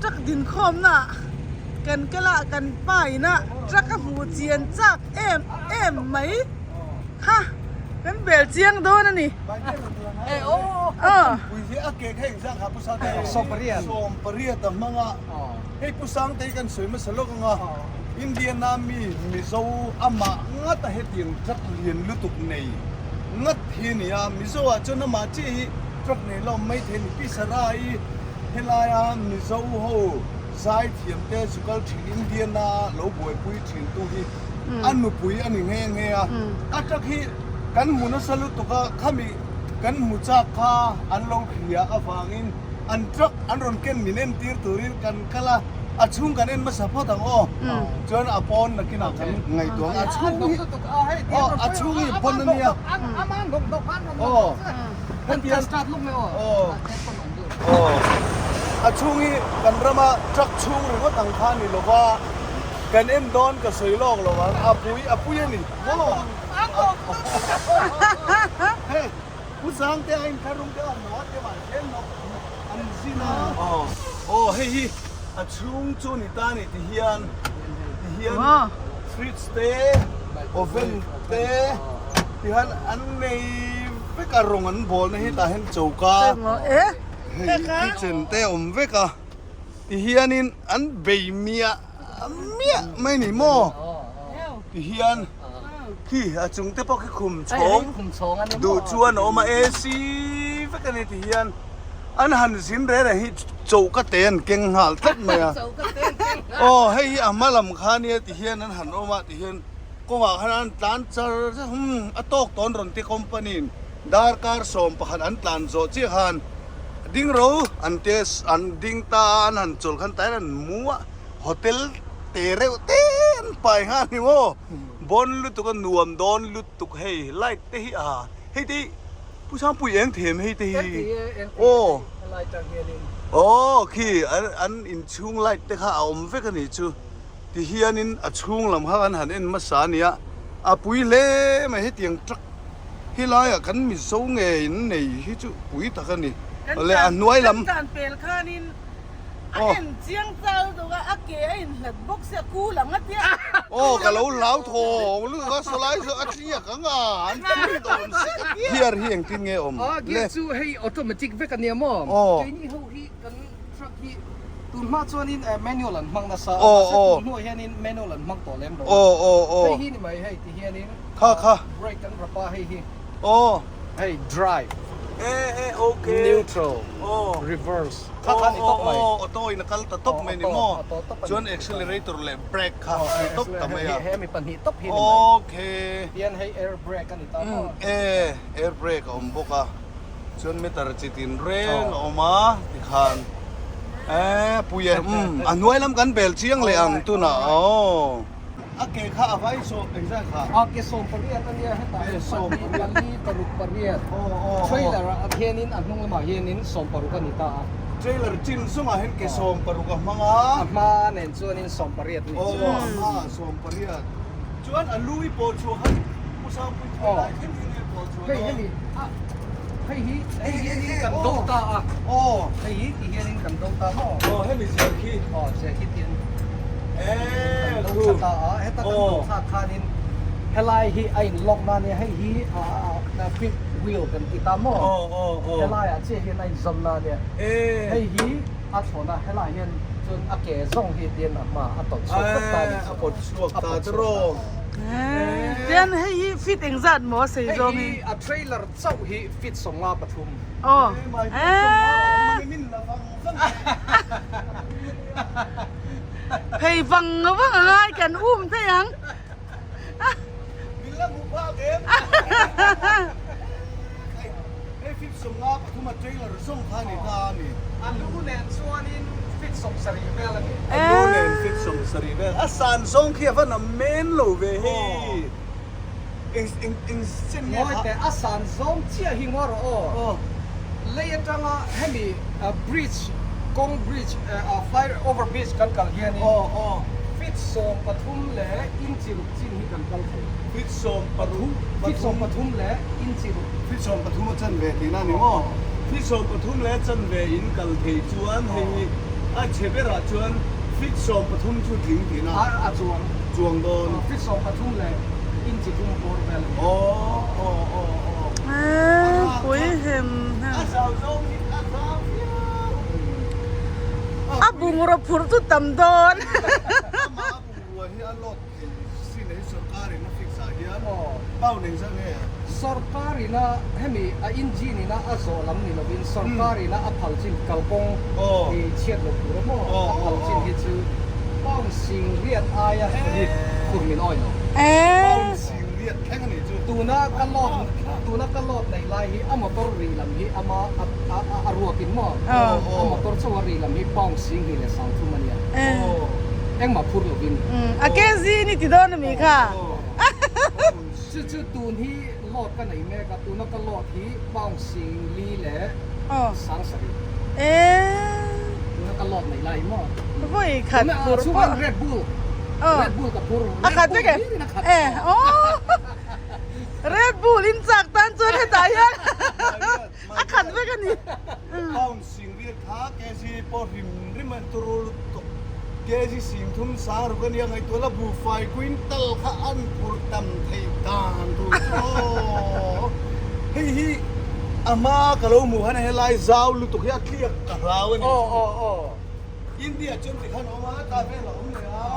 Truck din khawmna ah kan kal a kan pa ina truck a hmuh chian chak em em mai kha kan bel chiang dawn a ni. Hei Pu Sangtei kan sawi hmasa lawk ang a, Indiana mi Mizo amah ngat a hetiang truck lian lutuk nei ngat hi a ni a, Mizo ah chuan amah chiah hi truck nei la awm mai thei a ni. Pi Sarai helaia Mizo ho zai thiam te zu kal thin Indiana a lo buaipui thin tu hi a nupui a ni nghe nghe a, a truck hi kan hmu nasa lutuk a, khami kan hmu chak kha an lo hria avangin An truck an rawn ken min entir turin kan kal a, a chhung kan en hmasa phawt ang aw. Chuan a pawn nakinah kan ngaihtuah ang a chhung hi aw a chhung hi pawn a nia. Aw hetiang aw aw a chhung hi kan rama truck chhung ringawt ang kha a ni lova, kan en dawn ka sawi lawk lo ang, a pui a pui a ni maw? Hei. Pu Zangte a inthlahrung deuh a hmu a te mah zel nawk an zin a. Aw hei hi a chhung chu ni ta ni ti hian ti hian fridge te oven te ti hian an nei vek a rawng an bawl na hi tah hian choka hei kitchen te a awm vek a ti hianin an bei miah miah mai ni maw ti hian. Khi a chung te pawh khi khum chhawng duh chuan a awm a AC vek a ni ti hian an han zin reng reng hi choka te an keng nghal tlat mai a aw hei hi a hma lam kha nia ti hian an han awm a ti hian kawngah khan an tlan char char umm a tawk tawn rawn ti company in darkar 11 an tlan zawh chiah khan ding ro an test an ding ta a an han chawlh khan tah hian an mu a hotel te reuh te an pai nghal ni maw. Bawn lutuk a nuam dawn lutuk hei light te hi a hei te hi Pu Sangpui eng them hei te hi aw aw khi an an inchhung light te kha a awm vek a nih chu ti hianin a chhung lam kha kan han en hmasa a nia a pui hle mai hetiang truck helaiah kan Mizo nge in nei hi chu pui tak a ni awle a hnuai lam. A en chiang chau deuh a, a ke a inhlat bawk sia cool ang a tia. Aw ka lo hlau thawng lutuk a sawlai chu a tliak ang a an tui dawn si ka tia. Gear hi engtin nge awm le? Gear chu hei automatic vek a nia maw? Keini ho hi kan truck hi tun hma chuanin manual an hmang nasa a mahse tun hnuah hianin manual an hmang tawh lem lo a. Hei hi ni mai hei ti hianin brake kan rap a hei hi. Hei drive. Neutral. Reverse. Kha kha ni tawp mai. Aw auto in a kal ta tawp mai ni maw? Chuan accelerator leh brake kha a ni tawp ta mai a. He mi pahnih tawp hi ni mai. Okay. Tian hei air brake a ni ta maw? E, air brake a awm bawk a. Chuan meter chi tin reng a awm a tikhan e pui e umm a hnuai lam kan bel chiang leh ang tunah aw. A ke kha a vai sawm engzat kha? A ke 18 a nia hetah hian pahnih pali paruk pariat trailer ah hianin a hnung lamah hianin 16 a ni ta a. Trailer chin zungah hian ke 16 a hmang a. A hma nen chuanin 18 a ni chu. Aw a hma ah 18. Chuan a lu i pawh chhuah khan Pu Sangpui khawi lai thleng thleng nge pawh chhuah dawn? Hei hemi a hei hi hei hianin kan do ta a. Aw. Hei hi ti hianin kan do ta maw? Aw hemi ziah khi. Aw ziah khi tian kan do thla ta a heta kan do thlak khanin helai hi a in lock na ania hei hi a fifth wheel kan ti ta maw? Helai ah chiah hian a in zawm na ania hei hi a thlawn a helai hian chuan a ke zawng hi tian a hma a tawlh chhuak vek ta a ni a pawt chhuak ta tiraw. Tian hei hi feet engzat maw a sei zawng hi? Hei hi a trailer chauh hi feet 53. Aw. Phei vang vang a ngai kan um thei ang. Min la hmuh phak em? Hei fit 53 a trailer zawng kha a ni ta a ni. A lu nen chuanin fit 70 vel a ni. A lu nen fit 70 vel. A san zawng khi a va nam men lo ve hei. Eng eng eng chen nge kha? Ngawi teh, a san zawng chiah hi ngaw rawh aw. Lei atanga hemi bridge kawng bridge fly over bridge kan kal hianin feet 13 leh inchi ruk chin hi kan kal thei. Feet 13 Feet 13 leh inchi ruk. Feet 13 a chanve tihna a ni maw? Feet 13 leh a chanve in kal thei chuan hei hi. A chhe berah chuan feet 13 chu tling tihna. A a chuang. Chuang dawn. Feet 13 leh inchi thum bawr vel a ni. Aw aw aw aw. Eee pui hem hem. A zau zawng hi a zau viau. A bungraw phurh chu tam dawn. Amah a bungrua hi a load thei sin hi sorkar in a fix ah hian pound engzah nge? Sorkar ina hemi a engine ina a zawh lam ni lovin sorkar ina a phal chin kalkawng hi chhiat loh tur a maw? A phal chin hi chu pound sing riat aia rit phur min awi lo. Pound sing riat thleng a nih chu. Tuna ka load tuna ka load neih lai hi a motor ri lam hi ama a ruakin maw? A motor chauh a ri lam hi pound sing hnih leh 30 a nia. Engmah phur lovin. A kg ni ti dawn a mi kha. Chu chu tun hi load ka nei mek a, tuna ka load hi pound sing li leh sang sarih. Tuna ka load nei lai maw? Vawi khat phur pawh. Tuna Red Bull, Red Bull ka phur. A khat vek e? E aw. Red Bull in chak tan chuan hetah hian a khat vek a ni. Pound sing riat kha kg pawh hrim hrim a turu lutuk. Kg 30 ruk a nia ngaihtuah la buhfai quintal kha an phurh tam theih dan tur chu aw. Hei hi a hma ka lo hmuh han helai zau lutuk hi a tliak ka hlau a ni. India chuan tikhan a awm a, ta vel a awm leh a,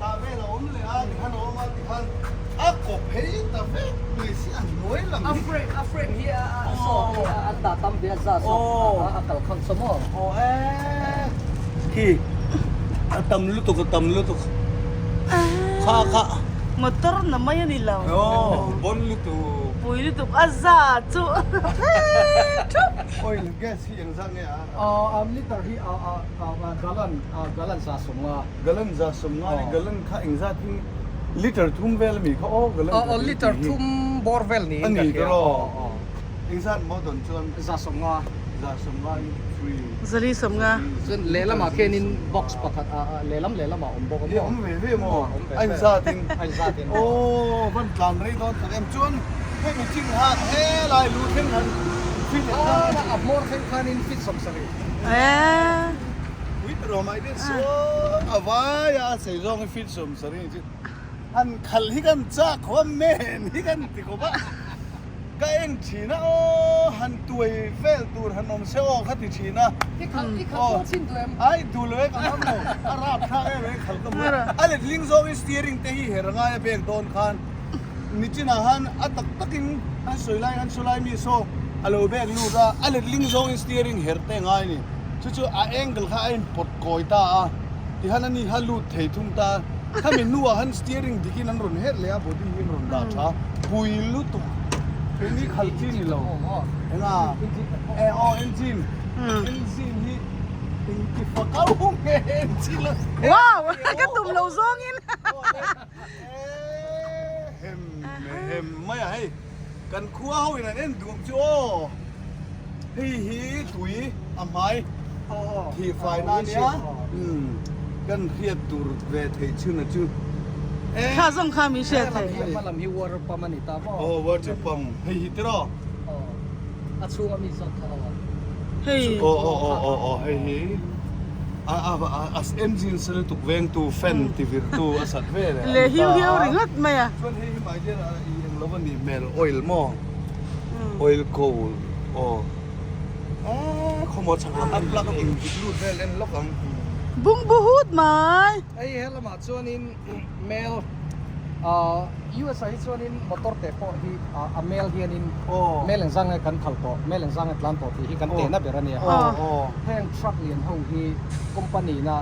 ta vel a awm leh a, tikhan a awm a, tikhan a kaw phei ta vek mai si a hnuai lam hi. A frame, a frame hi a saw hi a ta tam ve a za saw a kal khan saw maw? Aw e, khi a tam lutuk a tam lutuk kha kha. Motor na mai a ni lo. Aw, bon lutuk. Pui lutuk a za chu phei thup. Oil gas hi engzah nge a? Liter hi gallon gallon 150. Gallon 150 ni gallon kha engzat hi liter thum vel ami kha aw gallon kha liter thum bawr vel niin ka hria aw engzat maw dawn chuan 150 150 into three 450 chuan lehlamah khianin box pakhat lehlam lehlamah awm bawk a maw awm ve ve maw a inzatin a inzatin aw van tlan rei dawn tak em chuan Hemi chin kha helai lu thleng han fit leh ta. A hmawr thleng khanin fit 70. Eee. Pui ta rawh mai te saw a vai a a sei zawng hi fit 70 chu han khal hi kan chak khawp a men hi kan ti khawp a ka en thin a aw han tuai vel tur han awm se aw kha ti thin a. I khal i khal dawn chin duh em? Ai duh lo e ka ngam lo a rap thlak em em khal ka hmu a a letling zawngin steering te hi her a ngai a bek dawn khan. Nichinah khan a tak takin an sawi lai an sawi lai mi saw a lo bek lut a, a letling zawngin steering her te ngai a ni. Chu chu a angle kha a inpawt kawi ta a, tihian ani kha lut thei thung ta a. Khami hnuah khan steering dikin an rawn her leh a, body hi an rawn dah tha pui lutuk. Keini khalh chi ni lo. Enga? E aw engine, engine hi engti fak au nge engine la. Wow! Ka tum lo zawngin. Hem hem mai a hei kan khua ho in an en duh ang chu aw hei hi tui a hmai thih fai na ania kan hriat tur ve theih chhun a chu kha zawng kha mi hriat thei hma lam hi water pump a ni ta maw aw water pump hei hi tiraw a chhung a mi zawk kha aw hei aw aw aw aw aw hei hi A engine sa lutuk vengtu fan ti virtu a sat vel e. Leh hiu hiu ringawt mai a. Chuan hei hi mai hian i eng lo a nih hmel oil maw oil coal aw eee khawmaw chhak lam a plug in vit lut vel en lawk ang. Bung bu hut mai. Hei helamah chuanin mel ahh US ah hi chuanin motor te pawh hi a mel hianin mel engzang nge kan khalh tawh mel engzang nge tlan tawh tih hi kan tehna ber a nia heng truck lian ho hi company na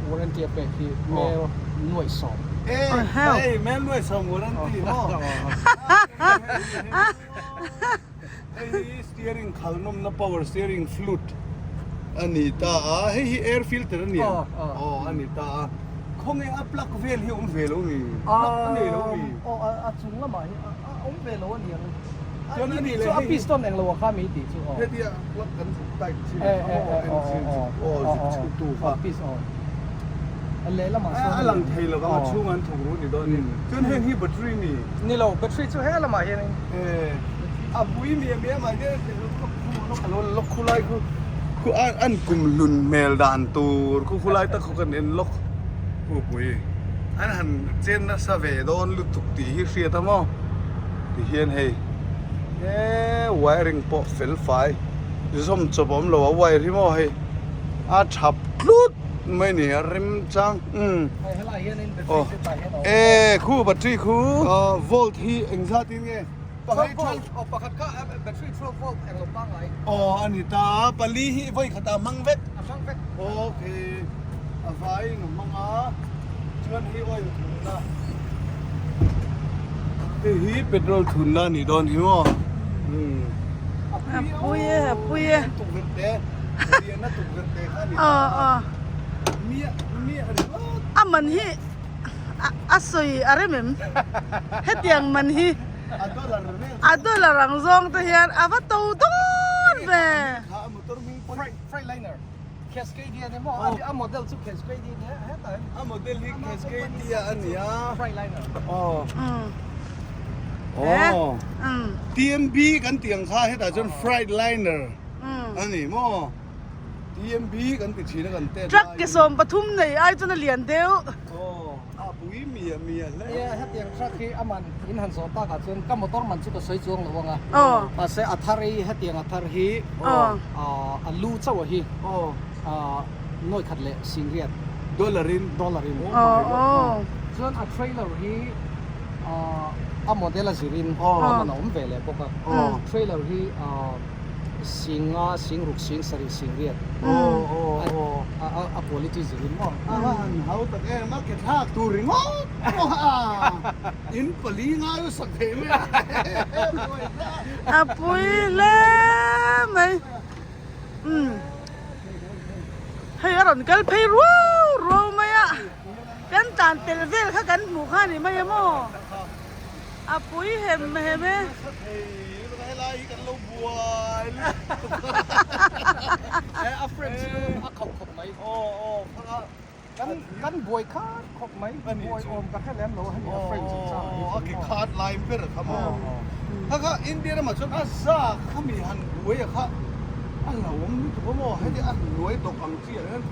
warranty a pek hi mel nuaih sawm. Hei mel nuaih sawm warranty maw hei hi steering khalh nawmna power steering fluid a ni ta a hei hi air filter a ni aw a ni ta a khawnge a plug vel hi awm ve lo ni plug a nei lo mi aw a chung lamah hi a awm ve lo a ni ang chuan a nih leh a piston eng lo a kha mi tih chu aw hetia plug kan zuk tight chin aw engine zuk aw zuk chhu tu kha pis aw a lehlamah sawn a lang thei lo ang a chhung an thawk ru ni dawn in chuan heng hi battery mi ni lo battery chu he lamah hianin a pui mi a mi a mai te lawk khu lawk khu lai khu. Khu an an kum hlun hmel dan tur khu khulai tak khu kan en lawk pupui an han chen nasa ve dawn lutuk tih hi hriat a maw ti hian hei he wiring pawh fel fai zawm chawp a awm lo a wire hi maw hei a thap tlut mai ni a rem chang umm aw e khu battery khu volt hi engzat in nge. Pakhat kha pakhat kha battery 12 volt eng lo pangngai. Aw a ni ta a, pali hi vawi khatah a hmang vek. A hmang vek. Okay, a vaiin a hmang a, chuan hei oil thunna, hei hi petrol thunna a nih dawn hi maw. Umm. A pui e, a pui e. Tukverh te, riahna tukverh te kha a ni ta a. Miah miah ringawt. A man hi. A sawi a rem em? Hetiang man hi a dollar ang zawng te hian a va to dawn ve. Freightliner Cascadia ni maw? A model chu Cascadia ni a hetah hian. A model hi Cascadia a ni a. Freightliner. Aw. Aw. TMB kan tih ang kha hetah chuan Freightliner a ni maw? TMB kan ti thin a kan tet lai. Truck ke 13 nei ai chuan a lian deuh. Aw a pui mia mia hle. Nia hetiang truck hi a man in han zawh takah chuan ka motor man chu ka sawi chuang lo ang a. Aw. Mahse a thar hi hetiang a thar hi Aw. a lu chauh a hi. Aw. Nawi khat leh singriat. Dollar in. Dollar in. Aw aw. Chuan a trailer hi a model a zirin a man a awm ve leh bawk a. Trailer hi Singa, singruk, sing sarih, singriat. A quality zirin maw? A va han hau tak em, a ke thlak tur ringawt pawh a in pali ngai u sak thei mai a. A pui hle mai. Umm. Hei a rawn kal phei ruau ruau mai a. Kan tlan tel vel kha kan hmuh kha a ni mai a maw? A pui hem hem e. Helai hi kan lo buai A frame chu a khauh khawp mai. Aw aw phanga. Kan kan buai khat khawp mai. Buai awm ka hre lem lo hemi a frame chung chang hi. A ke khat lai ber kha maw. Kha kha India ramah chuan a za kha mi han buai a kha a hlauhawm lutuk a maw. Heti a hnuai dawk ang chi ah hian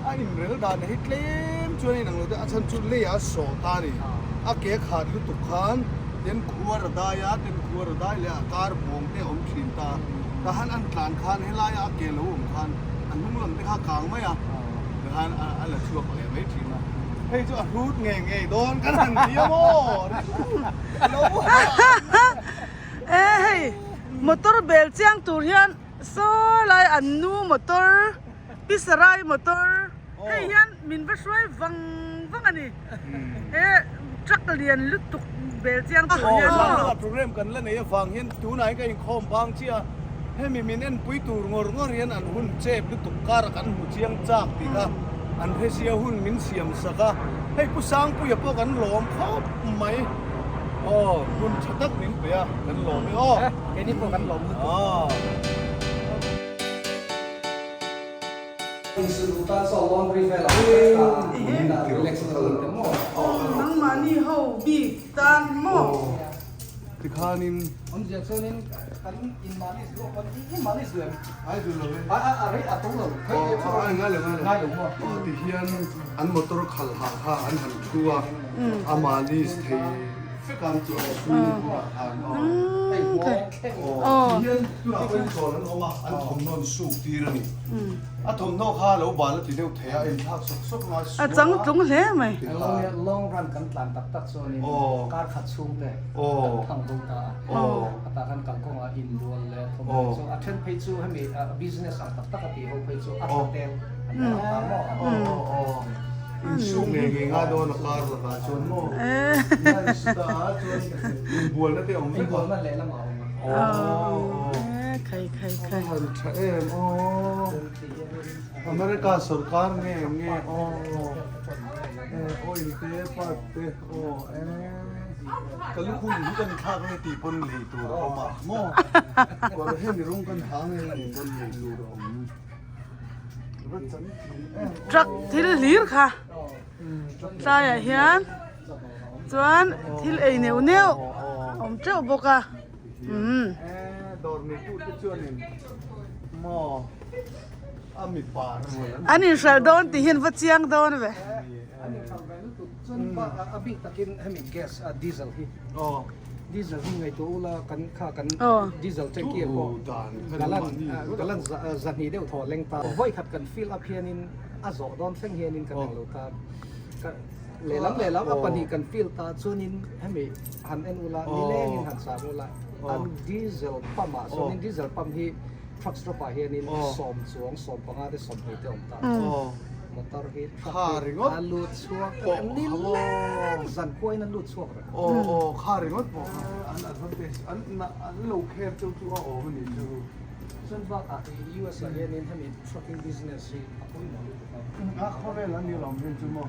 A inrel dan hi tlem chuan a inang lo deuh a chhan chu leiah a sawh ta a ni. A ke a khat lutuk khan ten khuar a dai a, ten khuar a dai leh a kar vawng te a awm thin ta. Tahan an tlan khan helaia a ke lo awm khan a hnung lam te kha a kang mai a, tikhan a la chhuak leh mai thin a. Hei chu a hrut ngei ngei dawn kan han ti a maw? Lo hah! E hei motor bel chiang tur hian saw lai an nu motor Pi Sarai motor hei hian min va hruai vang vang a ni. He truck lian lutuk bel chiang tur hian maw. Aw zan program kan la nei avang hian tunah hian ka inkhawm bang chiah a, hemi min enpui tur ngawr ngawr hian an hun chep lutuk karah kan hmu chiang chak tih kha an hresia hun min siam sak a, hei Pu Sangpuia pawh kan lawm khawp mai. Aw hun tha tak min pe a kan lawm e aw. Keini pawh kan lawm lutuk. Nangmahni ho bik tan maw? Tikhanin. Tihian an motor khalhah kha an han thu a, a malis thei vek a, swimming pool ah khan aw. Tihian tunah pawhin chawl an awm a, an thawmhnaw an suk tir a ni. A thawmhnaw kha lo bal a ti deuh thei a, a inthlak sawk sawk ngai sual a. A chang tlung hle mai. Long run kan tlan tak tak chuanin kar khat chhung te kan thang bo ta a. A tah khan kalkawngah inbual leh thawmhnaw chu a then phei chu hemi business ang tak tak a tih ho phei chu a tha tel an la ang ta maw? Insuk ngei ngei ngai dawn a kar lakah chuan maw? Nice ta chuan inbualna te awm vek a. Inbualna lehlamah a awm a. Khai khai khai. A han tha em aw. America sorkar nge nge aw. Oil te part te aw e. Ka lukhum hi kan thlak nge tih pawn lei tur a awm a maw. Kawr hemi rawng kan ha nge tih pawn lei tur a awm. Truck thil hlir kha tlaiah hian chuan thil ei neuh neuh a awm teuh bawk a umm. Dawr nei tu te chuanin maw. A mipa rual an. An inhralh dawn tih hian va chiang dawn ve. An inhralh ve lutuk chuan a bik takin hemi gas diesel hi. Diesel hi ngaihtuah ula kan kha kan diesel tanky ah pawh galan galan zahnih deuh thaw leng ta. Vawi khat kan fill up hianin a zawh dawn thleng hianin kan englo ta. Lehlam lehlam a pahnih kan fill ta chuanin hemi han en ula nilengin han chang ula an diesel pump ah chuanin diesel pump hi Truck stop ah hianin 10 chuang 15 te 20 te awm ta. Motor hi truck hi a lut chhuak reng ni leng zan khuain an lut chhuak reng. Aw aw kha ringawt pawh kha an advantage an an lo kher cheu chu a awm a nih chu. Chuan bakah i US ah hianin hemi trucking business hi a pawimawh lutuk a. A khawvel an ni lawm hian chu maw.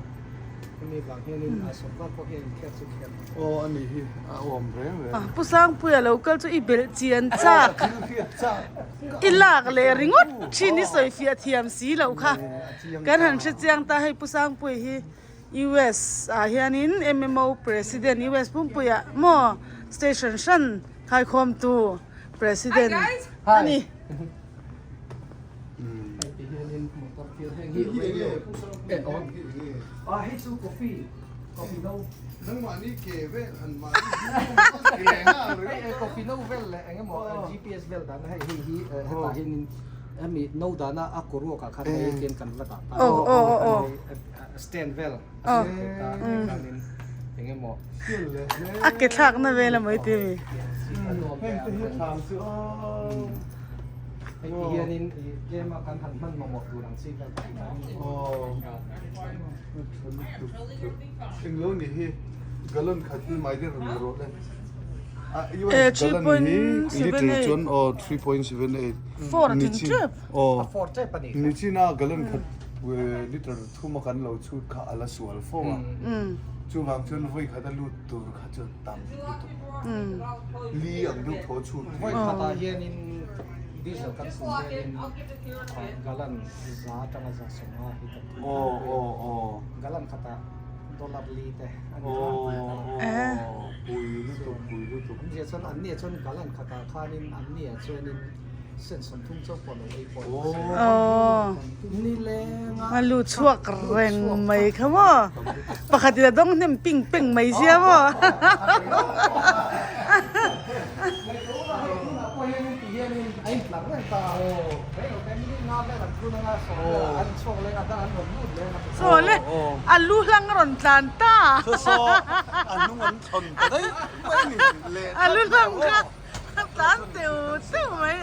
Hemi vang hianin a sawrkar pawh hian inkher chu kher. Aw a nih hi a awm reng reng. Pu Sangpuia lo kal chu i belh chian chak. I lak leh ringawt thin i sawi fiah thiam si loh kha. Kan han hre chiang ta hei Pu Sangpuia hi US ah hianin MMO President US Pumpuia maw station hran khaikhawmtu President a ni. Hei ti hianin motor thil heng hi radio eh aw ah hei chu coffee coffee no nangmahni ke vel han mahni ke nghal ringawt hei coffee no vel leh eng emaw GPS vel dana hei hei hi hetah hianin hemi no dana a kuruak ah khan hei tian kan va dah ta aw aw aw stand vel a siam theih ta khanin eng emaw a ke thlakna vel a mawi ti mi heng te hi a thlam chu aw Hei ti hianin i tlem a kan han hman mamawh tur ang chi vel tih khan Englo ni hi gallon khat hi mai deuh rawn rawh le. US gallon hi liter chuan aw 3.78 Four a tling tep. Aw A four tep a ni. Nichina gallon khat liter thuma kan lo chhut kha a la sual fo a. Chuvang chuan vawi khat a lut tur kha chu tam lutuk. Li ang deuh thaw chhut. Vawi khatah hianin diesel kan sum hianin gallon za atanga za sawma hi kan tih Aw aw aw. Gallon khatah dollar li te a ni a. Aw pui lutuk pui lutuk. Awmzia chuan an nia chuan gallon khatah khanin an nia chuanin sen 30 chauh pawh lo ei pawh ni se. Aw. Nilenga A lut chhuak reng mai kha maw. Pakhat in a dawng hnem ping peng mai sia maw. Saw le a lu hlang a rawn tlan ta. A lu hlang kha a tlan teu teu mai.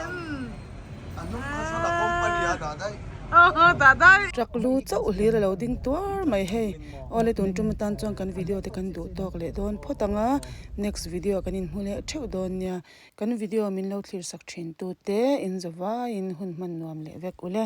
Truck lu chauh hlir a lo ding tuar mai hei awle tun tum atan chuan kan video te kan duh tawk leh dawn phawt ang a next video ah kan inhmu leh theuh dawn nia kan video min lo thlir sak thin tu te in zawvaiin hun hman nuam leh vek ule.